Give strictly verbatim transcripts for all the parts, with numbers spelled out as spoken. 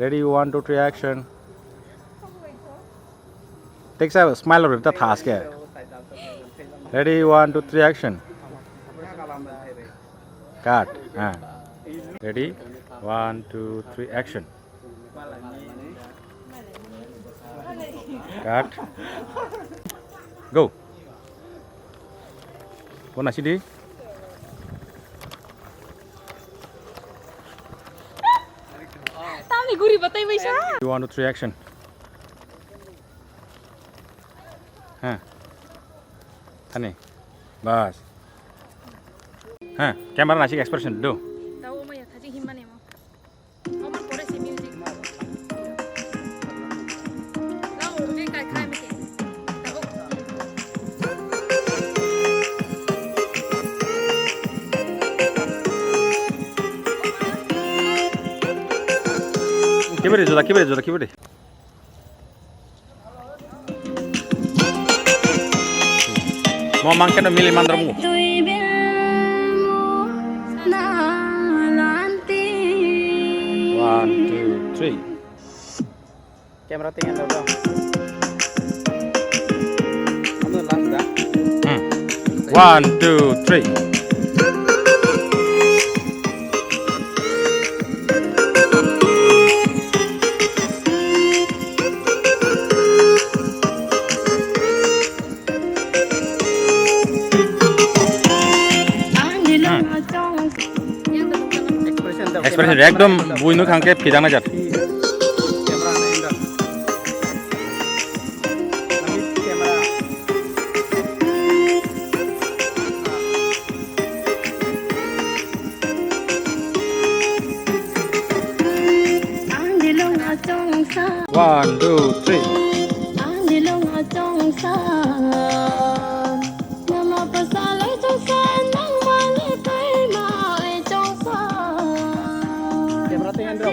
Ready, one, two, three, action. Take a smile of the task. Ready, one, two, three, action. Cut. Ah. Ready, one, two, three, action. Cut. Go. Kona sidi. Tamni guri batai baisa. One, two, three, action. Ha. Thani. Bas. Ha, camera nasik expression do. Tao mo ya thajing himmani mo. Omo pore si music. Lao, ube kai khai mete. Tao. Kibere joda, kibere joda, kibere. Mo mangkeno mili mandromu. One, two, three. Camera tinggal dulu. Anu last dah. Hmm. One, two, three. Expression ekdom buino khangke phidang najak. One, two, three. Camera tinggal dulu.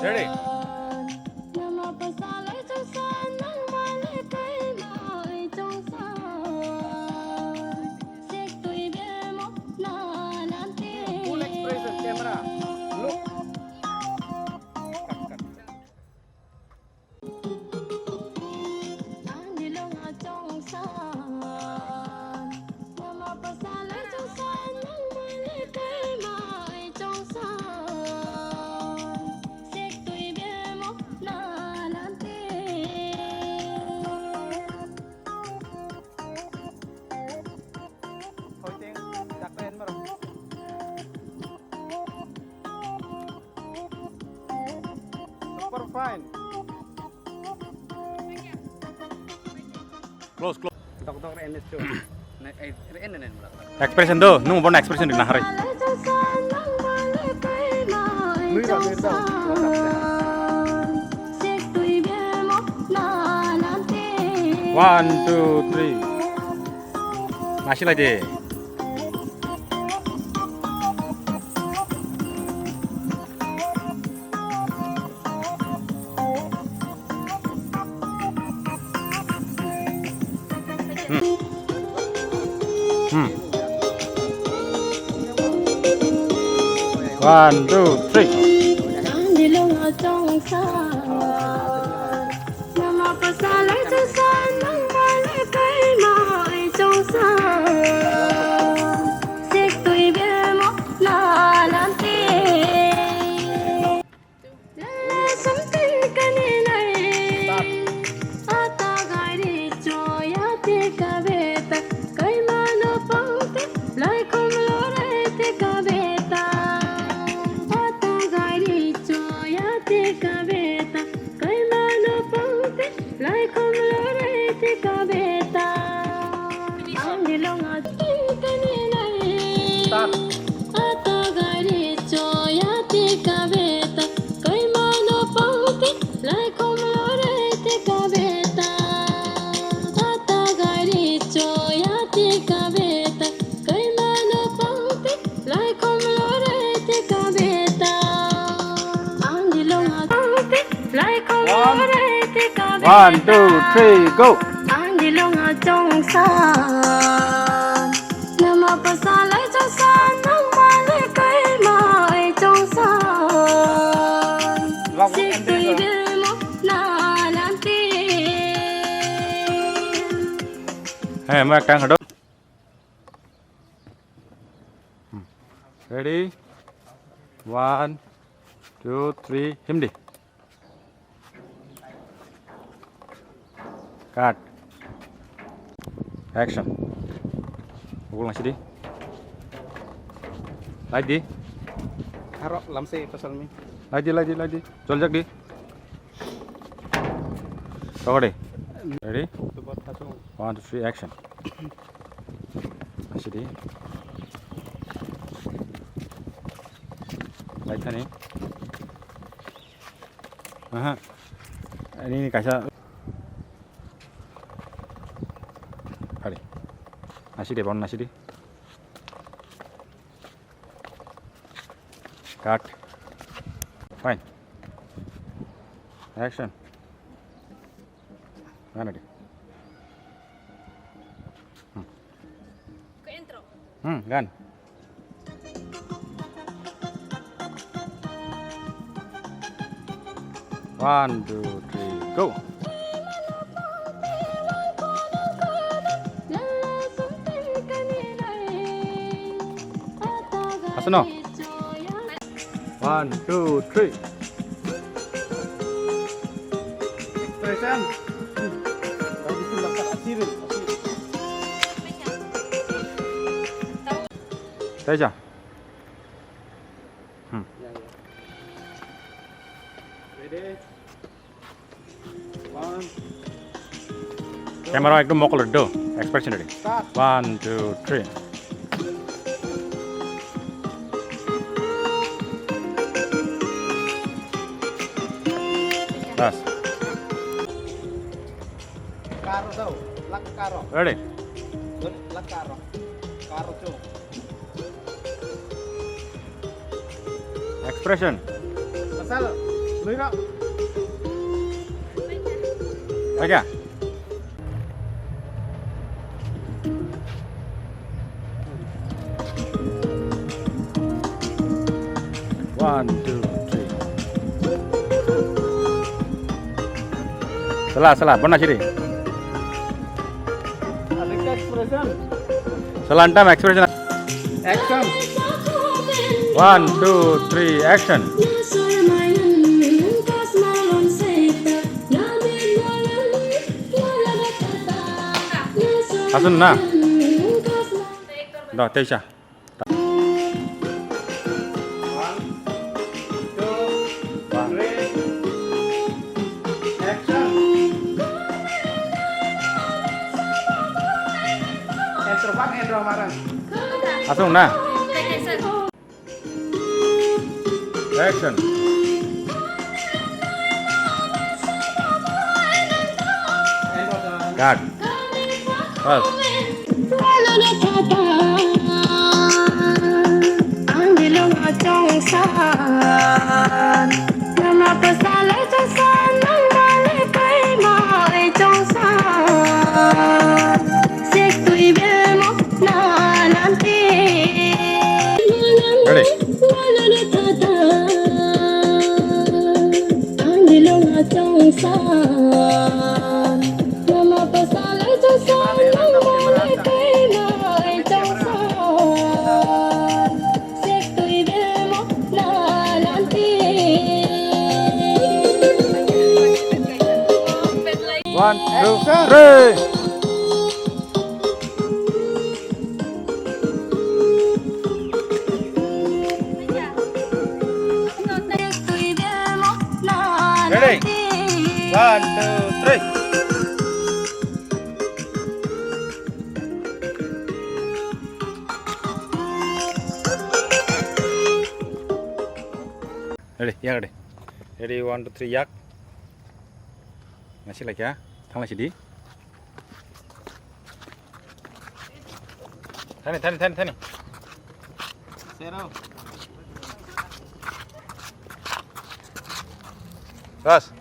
Ready? Full expression, camera. Look. Cut, cut. Hoiting, dakta enmaro. Super fine. Close, close. Dok dok re N S tu. Ne, eh, re N N N mula. Expression do, nung bon expression di nahari. Nui ba, nui ba. One, two, three. Nasi lai de. Hmm. Hmm. One, two, three. One, two, three, go. Ang dilong a chongsa. Nama pasalai chongsa, nang male kai mai chongsa. Sik tui bil mo na nanti. Hey, ma kang hado. Hmm. Ready? One, two, three, himdi. Cut. Action. Ubul nasi di. Light di. Haro lamse pasal mi. Light di, light di, light di. Joljak di. Ready? One, two, three, action. Asidi. Laithani. Aha. Ini kaisa. Hari. Asidi, bon asidi. Cut. Fine. Action. Ganadi. Hmm. Hmm, gan. One, two, three, go. Asano. One, two, three. Expression. Teja. Hmm. Ready? Camera ekdom mokol do, expression ready. One, two, three. Bas. Karo daw, lak karo. Ready? Lak karo. Karo chuk. Expression. Pasal, lui ro. Aja. One, two, three. Sela, sela, bona siri. Ada expression. Salantam expression. Action. One, two, three, action. Asun na. Da, teisa. One, two, three, action. Entro bang, entro marang. Asung na. Action. Cut. Bas. Ready? One, two, three. Ready? One, two, three. Ready, yak ready. Ready, one, two, three, yak. Nasi laikha, thang lai sidi. Thani, thani, thani, thani. Sero. Bas.